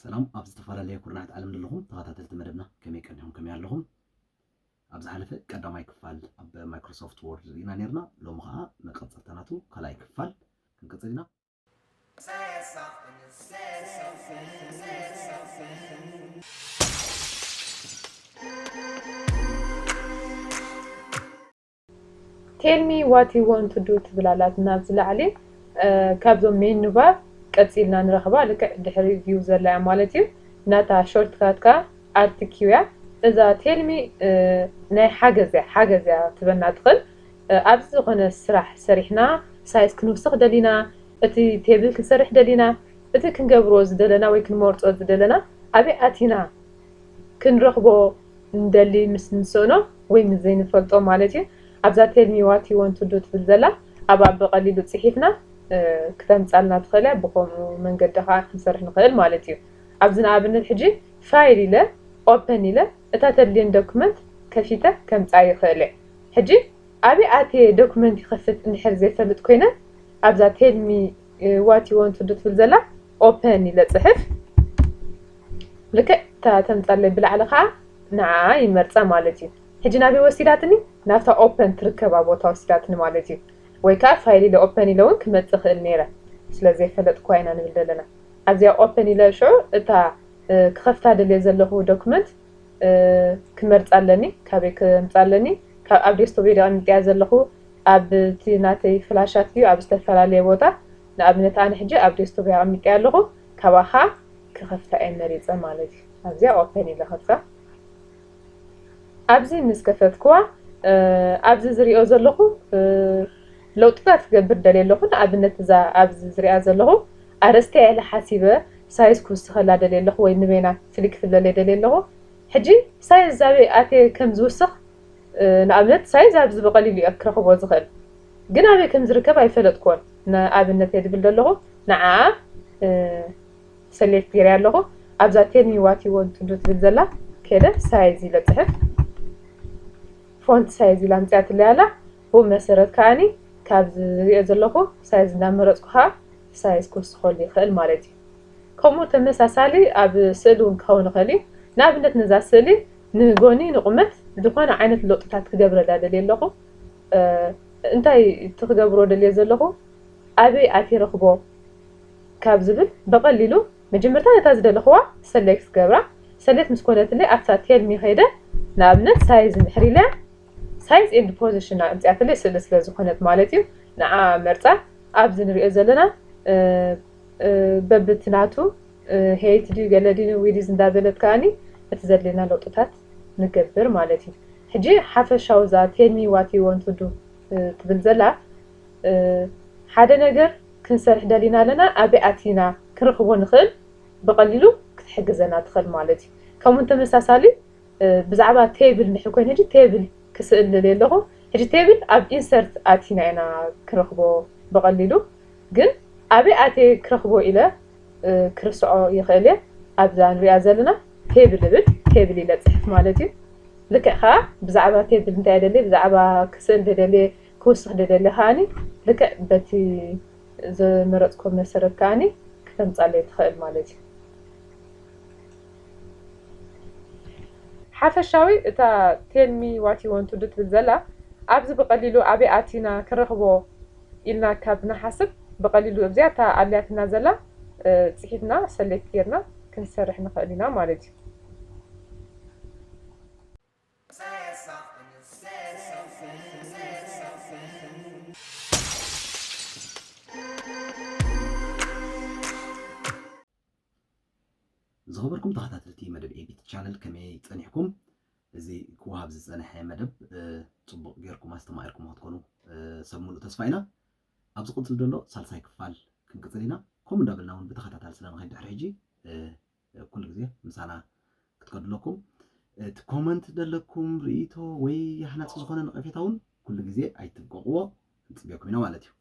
ሰላም ኣብ ዝተፈላለየ ኩርናዓት ዓለም ዘለኹም ተኸታተልቲ መደብና፣ ከመይ ቀኒኹም፣ ከመይ ኣለኹም? ኣብ ዝሓለፈ ቀዳማይ ክፋል ኣብ ማይክሮሶፍት ወርድ ርኢና ነርና። ሎሚ ኸዓ መቐጸልታ ናቱ ካልኣይ ክፋል ክንቅጽል ኢና። Tell me what you want to do ትብል ኣላትና ኣብዚ ላዕሊ። ካብዞም ሜኑ ባር ቀፂልና ንረኽባ፣ ልክዕ ድሕሪ ቪው ዘላ እያ ማለት እዩ። ናታ ሾርትካት ከዓ ኣርት ኪው እያ። እዛ ቴልሚ ናይ ሓገዝ እያ፣ ሓገዝ እያ ትበና ትኽእል። ኣብዚ ዝኾነ ስራሕ ሰሪሕና ሳይዝ ክንውስኽ ደሊና፣ እቲ ቴብል ክንሰርሕ ደሊና፣ እቲ ክንገብሮ ዝደለና ወይ ክንመርፆ ዝደለና ኣበይ ኣቲና ክንረኽቦ እንደሊ ምስ ንስእኖ ወይ ምስ ዘይንፈልጦ ማለት እዩ። ኣብዛ tell me what you want to do ትብል ዘላ ኣብኣ ብቐሊሉ ፅሒፍና ክተምፃልና ትኽእል እያ። ብኸምኡ መንገዲ ከዓ ክንሰርሕ ንኽእል ማለት እዩ። ኣብዚ ንኣብነት ሕጂ ፋይል ኢለ ኦፐን ኢለ እታ ተድልየን ዶክመንት ከፊተ ከምፃ ይኽእል እየ። ሕጂ ኣበይ ኣትየ ዶክመንት ይኸፍት እንድሕር ዘይፈልጥ ኮይነ ኣብዛ tell me what you want to do ትብል ዘላ ኦፐን ኢለ ፅሕፍ። ልክዕ እታ ተምፃለይ ብላዕሊ ከዓ ንዓ ይመርፃ ማለት እዩ። ሕጂ ናበይ ወሲዳትኒ? ናብታ ኦፐን ትርከባ ቦታ ወሲዳትኒ ማለት እዩ። ወይ ከዓ ፋይል ኢለ ኦፐን ኢለ እውን ክመፅእ ክእል ነይረ። ስለዘይፈለጥኩዋ ኢና ንብል ዘለና። ኣብዚኣ ኦፐን ኢለ ሽዑ እታ ክኸፍታ ደልየ ዘለኹ ዶክመንት ክመርፃ ኣለኒ። ካበይ ከምፃ ኣለኒ? ካብ ኣብ ዴስክቶፕ እየ ኣቐሚጠያ ዘለኹ። ኣብ እቲ ናተይ ፍላሻት እዩ፣ ኣብ ዝተፈላለየ ቦታ። ንኣብነት ኣነ ሕጂ ኣብ ዴስክቶፕ እየ ኣቐሚጠያ ኣለኹ። ካብኣ ከዓ ክኸፍታ እየ መሪፀ ማለት እዩ። ኣብዚኣ ኦፐን ኢለ ከፍታ። ኣብዚ ምስ ከፈትክዋ ኣብዚ ዝሪኦ ዘለኹ ለውጥታት ክገብር ደልየ ኣለኹ። ንኣብነት እዛ ኣብዚ ዝሪኣ ዘለኹ ኣርእስቲ እያ ኢለ ሓሲበ ሳይዝ ክውስኸላ ደልየ ኣለኹ ወይ ንበይና ፍልይ ክፍለለይ ደልየ ኣለኹ። ሕጂ ሳይዝ ኣበይ ኣትየ ከም ዝውስኽ ንኣብነት ሳይዝ ኣብዚ ብቐሊሉ እየ ክረኽቦ ዝኽእል፣ ግን ኣበይ ከም ዝርከብ ኣይፈለጥኩዎን። ንኣብነት እየ ዝብል ዘለኹ ንዓ ሰሌክት ገይረ ኣለኹ። ኣብዛ tell me what you want to do ትብል ዘላ ከደ ሳይዝ ኢለ ፅሕፍ። ፎንት ሳይዝ ኢላ ኣምፅኣትለይ ኣላ። ብኡ መሰረት ከዓኒ ካብዚ ዝሪኦ ዘለኹ ሳይዝ እናመረፅኩ ከዓ ሳይዝ ክውስኸሉ ይኽእል ማለት እዩ። ከምኡ ተመሳሳሊ ኣብ ስእሊ እውን ክኸውን ይኽእል እዩ። ንኣብነት ነዛ ስእሊ ንጎኒ ንቁመት ዝኾነ ዓይነት ለውጥታት ክገብረላ ደልየ ኣለኹ። እንታይ እቲ ክገብሮ ደልየ ዘለኹ ኣበይ ኣትየ ረኽቦ ካብ ዝብል ብቐሊሉ መጀመርታ ነታ ዝደለኽዋ ሰሌክት ክገብራ። ሰሌክት ምስ ኮነትለይ ኣብታ tell me ከይደ ንኣብነት ሳይዝ እንድሕር ኢለ ሳይዝ ኤንድ ፖዚሽን ኣምፅኣትለይ ስእሊ ስለ ዝኾነት ማለት እዩ። ንዓ መርፃ ኣብዚ ንሪኦ ዘለና በብቲ ናቱ ሄይት ድዩ ገለ ድዩ ዊድዝ እንዳበለት ከዓኒ እቲ ዘድልየና ለውጥታት ንገብር ማለት እዩ። ሕጂ ሓፈሻዊ እዛ tell me what you want to do ትብል ዘላ ሓደ ነገር ክንሰርሕ ደሊና ኣለና ኣበይ ኣቲና ክንረኽቦ ንኽእል ብቐሊሉ ክትሕግዘና ትኽእል ማለት እዩ። ከምኡ ተመሳሳሊ ብዛዕባ ቴብል እንድሕር ኮይኑ ሕጂ ቴብል ክስእል ደልየ ኣለኹ። ሕጂ ቴብል ኣብ ኢንሰርት ኣቲና ኢና ክንረኽቦ ብቐሊሉ፣ ግን ኣበይ ኣትየ ክረኽቦ ኢለ ክርስዖ ይኽእል እየ። ኣብዛ ንሪኣ ዘለና ቴብል እብል፣ ቴብል ኢለ ፅሕፍ ማለት እዩ። ልክዕ ከዓ ብዛዕባ ቴብል እንታይ ደልየ፣ ብዛዕባ ክስእል ደደልየ ክውስኽ ደደልየ ከዓኒ ልክዕ በቲ ዝመረፅኮ መሰረት ከዓኒ ክተምፃለይ ትኽእል ማለት እዩ። ሓፈሻዊ እታ tell me what you want to do ትብል ዘላ ኣብዚ ብቐሊሉ ኣበይ ኣቲና ክንረኽቦ ኢልና ካብ ንሓስብ ብቐሊሉ ኣብዚኣ እታ ኣልያትና ዘላ ፅሒፍና ሰሌክት ጌርና ክንሰርሕ ንኽእል ኢና ማለት እዩ። ዝኸበርኩም ተኸታተልቲ መደብ ኤዲት ቻነል ከመይ ጸኒሕኩም? እዚ ክወሃብ ዝጸንሐ መደብ ጽቡቕ ጌርኩም ኣስተማቒርኩም ክትኮኑ ሰብ ሙሉእ ተስፋ ኢና። ኣብ ዝቕጽል ዘሎ ሳልሳይ ክፋል ክንቅጽል ኢና። ከምኡ እንዳበልና እውን ብተኸታታሊ ስለ ንኸይድ ድሕሪ ሕጂ ኩሉ ግዜ ምሳና ክትከዱ ኣለኩም። እቲ ኮመንት ዘለኩም ርእይቶ ወይ ሃናጺ ዝኾነ ነቐፌታ እውን ኩሉ ግዜ ኣይትብቀቕዎ፣ ንጽበየኩም ኢና ማለት እዩ።